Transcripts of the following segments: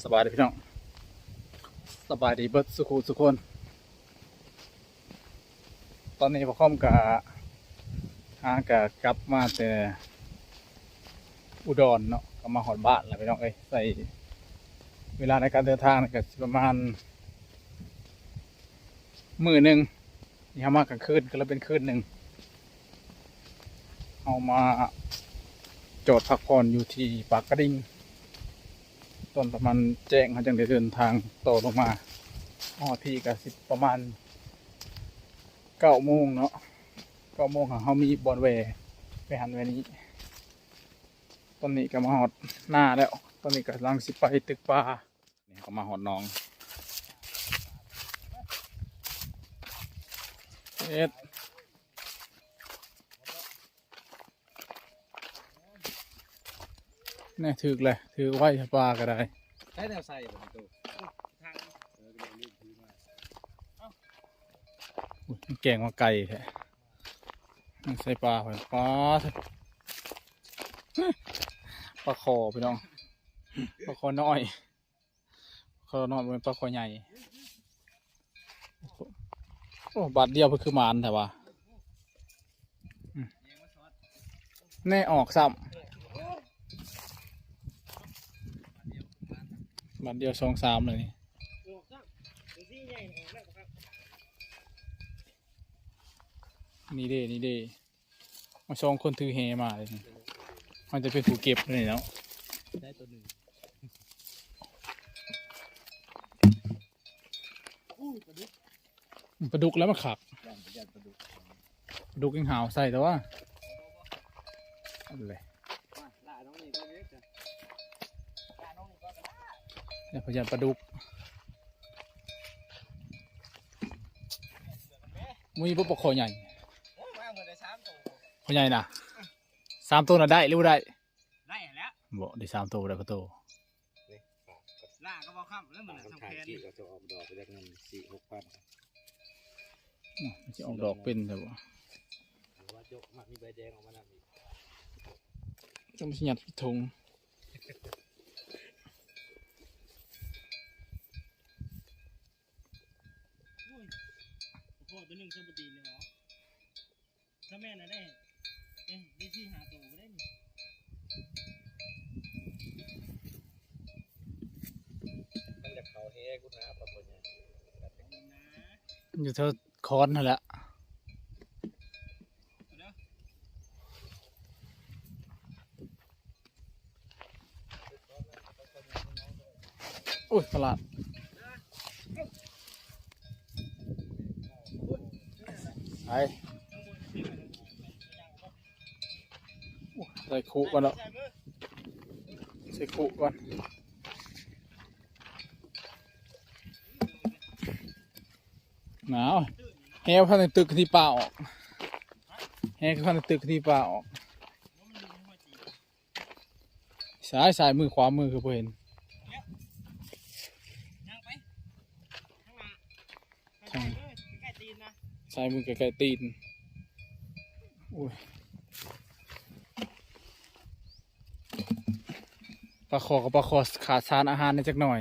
ສະບາຍດີພີ່ນ້ອງ ສະບາຍດີເບິດສູ່ຄູ່ສູ່ຄົນ. ຕອນນີ້ພໍ່ຄອມກະ ຫາກະກັບມາແຕ່ອຸດອນເນາະ ກໍມາຮອດບ້ານແລ້ວພີ່ນ້ອງເອີຍ. ໃຊ້ເວລາໃນການເດີນທາງນີ້ກໍຊິປະມານມື້ໜຶ່ງ. ນີ້ເຮົາມາກາງຄືນ ກໍເລີຍເປັນຄືນໜຶ່ງ. ເຮົາມາຈອດພັກຜ່ອນຢູ່ທີ່ປາກກະດິງ ຕອນປະມານແຈ້ງ ເຮົາຈຶ່ງໄດ້ເດີນທາງຕໍ່ລົງມາ. ຮອດພີ້ກໍຊິປະມານເກົ້າໂມງເນາະ ເກົ້າໂມງ ເຮົາມີບ່ອນແວ່ ແວ່ຫັ້ນແວ່ນີ້. ຕອນນີ້ກໍມາຮອດນາແລ້ວ ຕອນນີ້ກຳລັງຊິໄປຕຶກປາ. ນີ້ເຮົາກໍມາຮອດໜອງ ເຮັດ ແນ່ ຖືກແຫຼະ ຖືກໄວ້ປາກໍໄດ້. ໃຊ້ແນວໃສ່ບໍ່ ໂຕ? ອຸ້ຍ ມັນແກງມາໄກແທ້ ມັນໃສ່ປາໄວ້ ປາ ປາຄໍພີ່ນ້ອງ ປາຄໍນ້ອຍ. ຄໍນ້ອຍບໍ່ແມ່ນປາຄໍໃຫຍ່. ໂອ້ ບາດດຽວເພິ່ນຄືໝານແທ້ວະ. ອືມ ແນ່ ອອກຊ້ຳ ບາດດຽວສອງສາມເລີຍນີ້. ນີ້ເດ້ ນີ້ເດ້. ມາສອງຄົນຖືແຫມາເລີຍນີ້ ມັນຈະເປັນຜູ້ເກັບເລີຍເນາະ. ໄດ້ໂຕໜຶ່ງ. ອູ້ຍ ປາດຸກ ປາດຸກແລ້ວມັນຄັກ ຢ້ານ ຢ້ານປາດຸກ ປາດຸກຍັງຫາວໃສ່ແຕ່ວ່າ ອັນແຫຼະ ຢ້ານ ຢ້ານປາດຸກ. ມີບໍ່ປາຄໍໃຫຍ່? ໂອ້ຍ ມາເໝິດເລີຍສາມໂຕ. ຄໍໃຫຍ່ນະ ສາມໂຕນະ ໄດ້ຫຼືບໍ່ໄດ້? ໄດ້ແລ້ວ ບໍ່ໄດ້ສາມໂຕ ບໍ່ໄດ້ປາໂຕ. ນີ້ ຫຼ້າກໍບໍ່ຄ້ຳແລ້ວ ມັນສຳຄັນ ທີ່ເຂົາຈະອອກດອກໄປຈັກເງິນສີ່ຫົກພັນ. ອືມ ມັນຊິອອກດອກເປັນແທ້ບໍ່? ຫຼືວ່າໂຈະ ມັນມີໃບແດງອອກມານຳອີກ ຈະມາຊິຍັດໃສ່ຖົງ. ໂອ້ຍ ພໍໂຕໜຶ່ງ ສຳປະຕີນເລີຍເນາະ. ຖ້າແມ່ນນະໄດ້ ເອີ ໄດ້ສີ່ຫ້າໂຕໄດ້ນີ້. ມັນຢາກເຂົ້າແຮກູນະ ປາໂຄໃຫຍ່ ເອົານະ ຢູ່ແຖວຄອນຫັ້ນແຫຼະ. ໂອ້ຍ ຕະຫຼາດ ໄປ ໃສ່ຄຸກ່ອນເນາະ ໃສ່ຄຸກ່ອນ. ໜາວ ແຮພັນຕຶກທີ່ປ່າອອກ ແຮພັນຕຶກທີ່ປ່າອອກ. ຊ້າຍ ຊ້າຍມື ຂວາມືຄືບໍ່ເຫັນ. ຍ່າງໄປ ທາງ ທາງ ໃກ້ໆຕີນນະ ຊ້າຍມືໃກ້ໆຕີນ. ໂອ້ຍ ປາຄໍກັບປາຄໍຂາດສານອາຫານແດ່ຈັກໜ້ອຍ.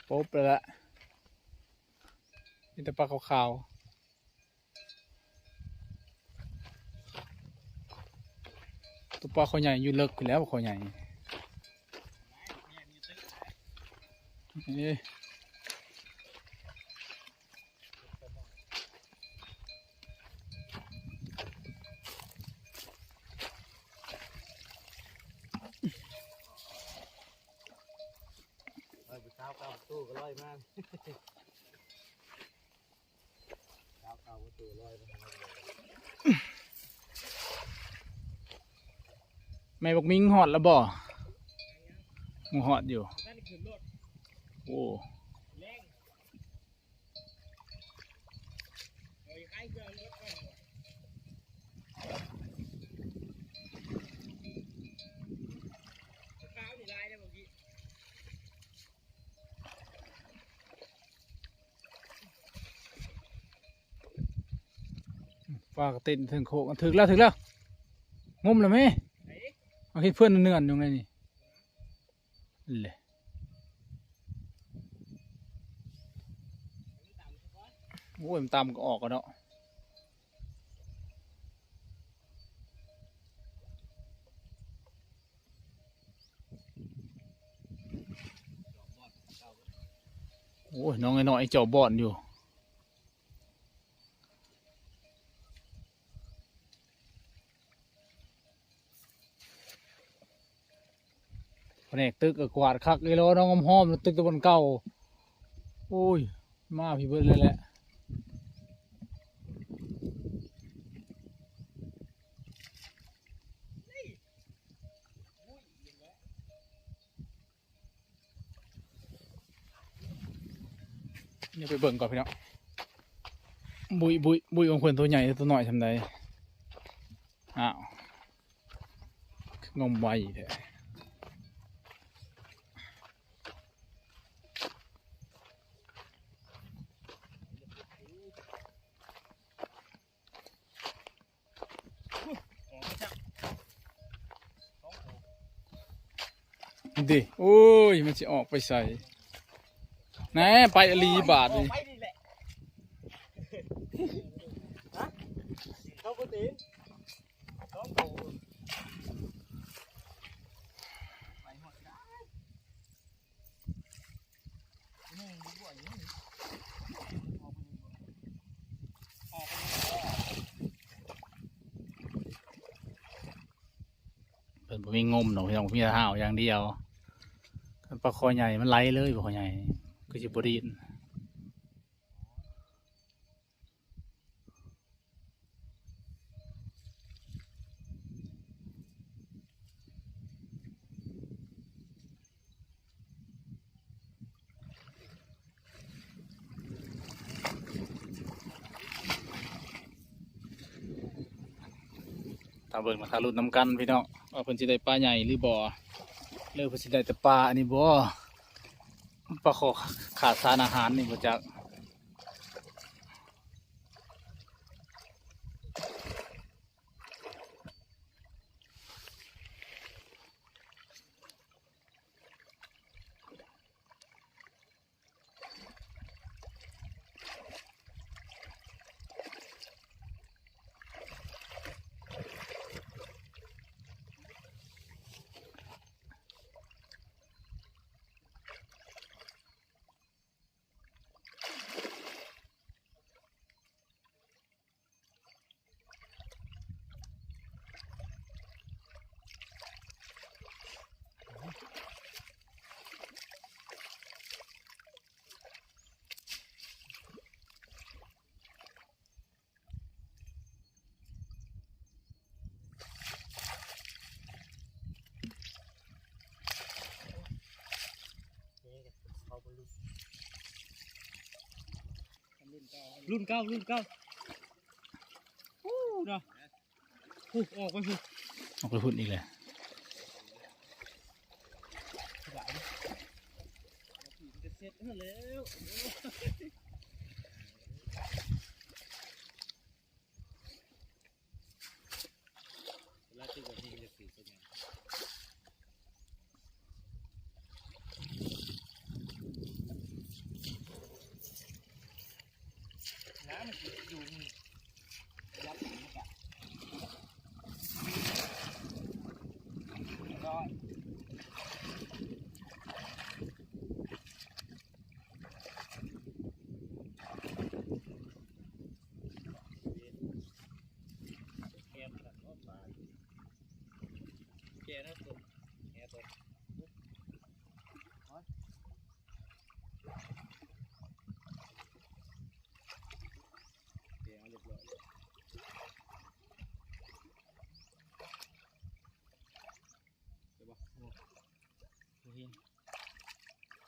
ປົບແລ້ວລະ ມີແຕ່ປາຂາວໆ. ຕົວປາຄໍໃຫຍ່ຢູ່ເລິກພຸ້ນແຫຼ້ວ ຄໍໃຫຍ່. ເອີ ເອີ ຜູ້ສາວເກົ່າຕູ້ກໍລອຍມາ. ແມ່ບັກມິງຮອດແລ້ວບໍ່? ຍັງ ບໍ່ຮອດຢູ່. ໂອ້ ປາກະຕິນເທິງໂຄກ ຖືກແລ້ວ ຖືກແລ້ວ ງຸ້ມແລ້ວແມ່ ໄປ າເຮັດເພື່ອນເນືອນຢູ່ໃນນີ້ແຫຼະ. ໂອ້ຍ ມັນຕາມກໍອອກແລ້ວເນາະ. ໂອ້ຍ ນ້ອງນ້ອຍໆ ເຈາະບ່ອນຢູ່. ພະແນກຕຶກກໍກວາດຄັກອີ່ຫຼີເນາະ, ຫອມໆ ຕຶກແຕ່ບ່ອນເກົ່າ. ໂອ້ຍ ມາພີ້ເບິດເລີຍແຫຼະ. ດຽວໄປເບິ່ງກ່ອນພີ່ນ້ອງ. ບຸ້ຍ ບຸ້ຍ ບຸ້ຍຂອງເພິ່ນ ໂຕໃຫຍ່ ໂຕນ້ອຍສ່ຳໃດ? ອ້າວ ຄືງົມໄວແທ້. ເດ້ ໂອ້ຍ ມັນຊິອອກໄປໃສ? ແນ່ ໄປອີ່ຫຼີບາດນີ້. ເພິ່ນບໍ່ມີງົມດອກພີ່ນ້ອງ, ມີແຕ່ຫ້າວຢ່າງດຽວ. ຄັນປາຄໍ່ໃຫຍ່ມັນໄຫຼເລີຍ, ປາຄໍ່ໃຫຍ່ຄືຊິບໍ່ດີ້ນ. ຖ້າເບິ່ງ ຖ້າລຸ້ນນຳກັນພີ່ນ້ອງ ວ່າເພິ່ນຊິໄດ້ປາໃຫຍ່ຫຼືບໍ່ ຫຼືເພິ່ນຊິໄດ້ແຕ່ປາອັນນີ້ບໍ່? ປາຄໍ່ຂາດສານອາຫານນີ້ບໍ່ຈັກ. ລຸ້ນເກົ່າ ລຸ້ນເກົ່າ. ໂອ້ ເນາະ. ໂອ້ ອອກໄປພຸ້ນ ອອກໄປພຸ້ນອີກແລ້ວ.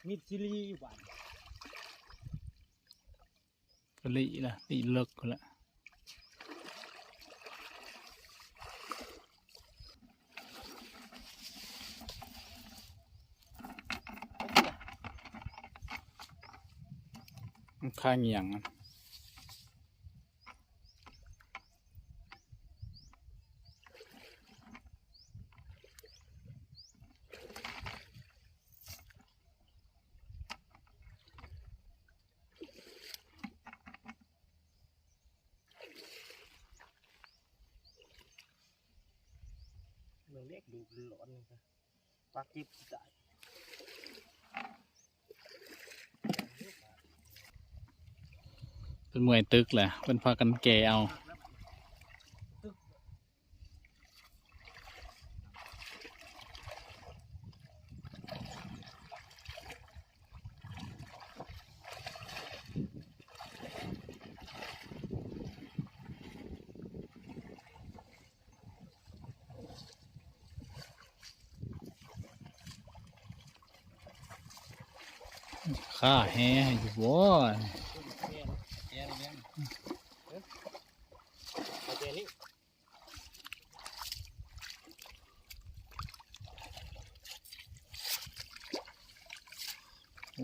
ມິດຊິລີຢູ່ບ້ານ ກະລີລະ ລີເລິກພຸ້ນລະ. ມັນຄາງຫຍັງ? ມັນ ມັນ ເຫຼັກດູດຫຼອນ ປາກຈິບຕາຍ. ເພິ່ນເມື່ອຍຕຶກແຫຼະ ເພິ່ນພາກັນແກ່ເອົາ. ຂ້າແຮ່ຢູ່ບໍ່?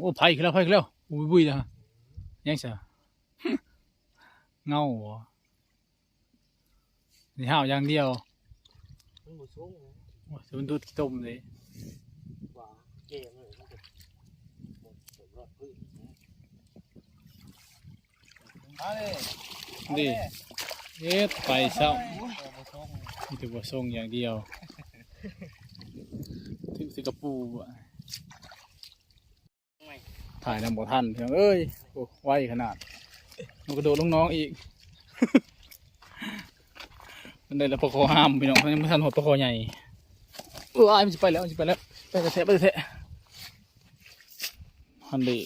ໂອ້ ໄຟຂຶ້ນແລ້ວ ໄຟຂຶ້ນແລ້ວ ອຸ້ຍ ບຸ້ຍໆ ນະ ຍັງຊະ ເຫງົາບໍ່? ນີ້ຫ້າວຢ່າງດຽວ ມັນບໍ່ສູງນະ. ໂອ້ຍ ມັນດູດຂີ້ຕົມເດ້ ວ່າແກ່ມາເລີຍ ມັນກໍບໍ່ ບໍ່ລອດພື້ນນະ. ມາເລີຍ ນີ້ ເຮັດໄປເຊົ້າ ມີແຕ່ບໍ່ສົ່ງຢ່າງດຽວ ຖືກແຕ່ກະປູ. ຖ່າຍນຳບໍ່ທັນພີ່ນ້ອງເອີຍ ໂອ້ ໄວຂະໜາດ ມັນກະໂດດລົງໜອງອີກ. ມັນໄດ້ແລ້ວປາຄໍ່ຫາມພີ່ນ້ອງ ຍັງບໍ່ທັນຮອດປາຄໍ່ໃຫຍ່. ເອີຍ ມັນຊິໄປແລ້ວ ມັນຊິໄປແລ້ວ ໄປແທ້ໆ ໄປແທ້ໆ. ຫັ້ນເດ້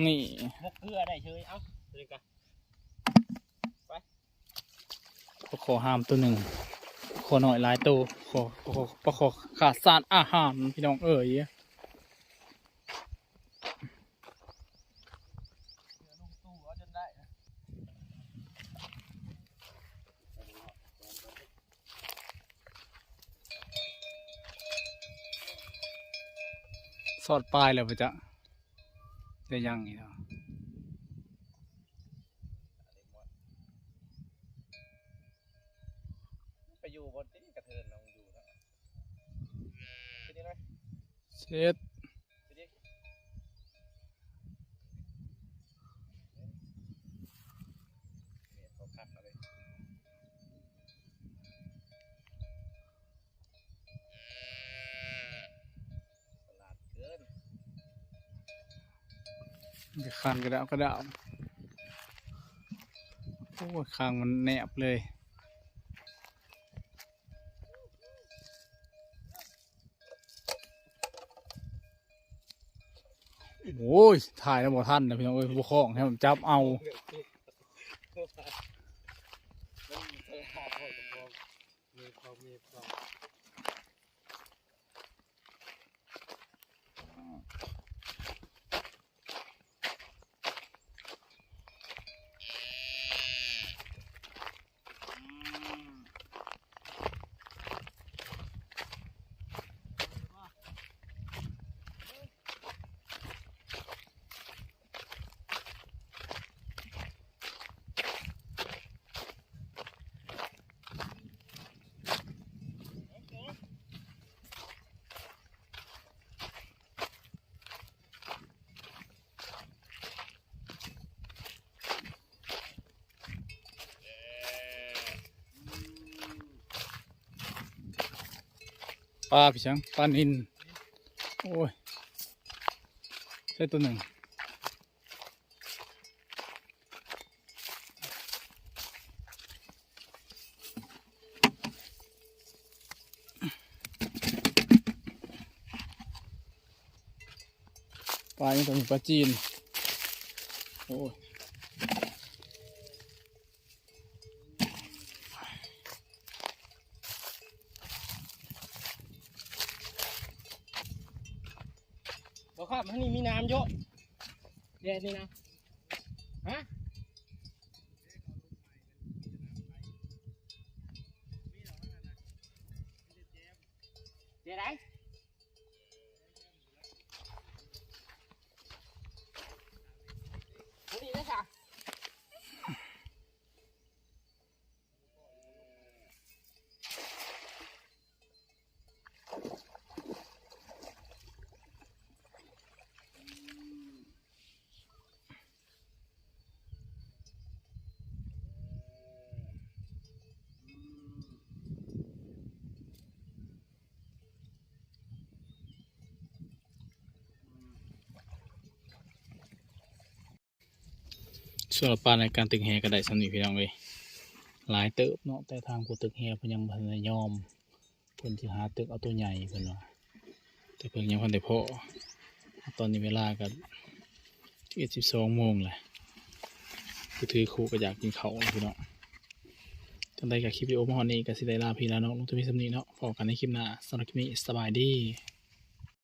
ນີ້ ໝົກເກືອໄດ້ເຊີຍ ເອົ້າ ຕົວນີ້ກະ ໄປ ປາຄໍ່ຫາມໂຕໜຶ່ງ ປາຄໍ່ນ້ອຍຫຼາຍໂຕ ປາຄໍ່ ປາຄໍ່ຂາດສານອາຫານພີ່ນ້ອງເອີຍ. ຊອດປາຍແລ້ວບໍ່ຈັກ ໄດ້ຍັງອີກເນາະ. ໄປຢູ່ບ່ອນຕີກະເທີນລອງຢູ່ເນາະ ເຮັດໄດ້ ເຊັດ ສະຫຼາດເກີນ ຄານກະດາບກະດາບ ໂອ້ຍ ຄາງມັນແນບເລີຍ. ໂອ້ຍ ຖ່າຍນຳບໍ່ທັນນະພີ່ນ້ອງເອີຍ ບໍ່ຄ່ອງ ໃຫ້ມັນຈັບເອົາ. ປາພີ່ສັງ ປານິນ ໂອ້ຍ ໃສ່ໂຕໜຶ່ງ. ປາຫຍັງຕົວນີ້ ປາຈີນ ໂອ້ຍ ບໍ່ຄັບ ອັນນີ້ມີນ້ຳຢູ່ ແດດນີ້ນະ ຮະ ແດດໃດ ອັນນີ້ເດ້ຊະ. ອືມ ອືມ ສ່ວນປາໃນການຕຶກແຫກໍໄດ້ສ່ຳນີ້ພີ່ນ້ອງເອີຍ ຫຼາຍເຕີບເນາະ ແຕ່ທາງຜູ້ຕຶກແຫເພິ່ນຍັງບໍ່ທັນໄດ້ຍອມ ເພິ່ນຊິຫາຕຶກເອົາໂຕໃຫຍ່ເພິ່ນວ່າ ແຕ່ເພິ່ນຍັງບໍ່ທັນໄດ້ພໍ້. ຕອນນີ້ເວລາກໍສິບເອັດ ສິບສອງໂມງແຫຼະ ຜູ້ຖືຄູກໍຢາກກິນເຂົ້າແລ້ວພີ່ນ້ອງ. ຈັ່ງໃດກໍຄລິບວິດີໂອມາຮອດນີ້ກໍຊິໄດ້ລາພີ່ລານ້ອງລົງແຕ່ພຽງສ່ຳນີ້ເນາະ ພໍ້ກັນໃນຄລິບໜ້າ. ສຳລັບຄລິບນີ້ສະບາຍດີ.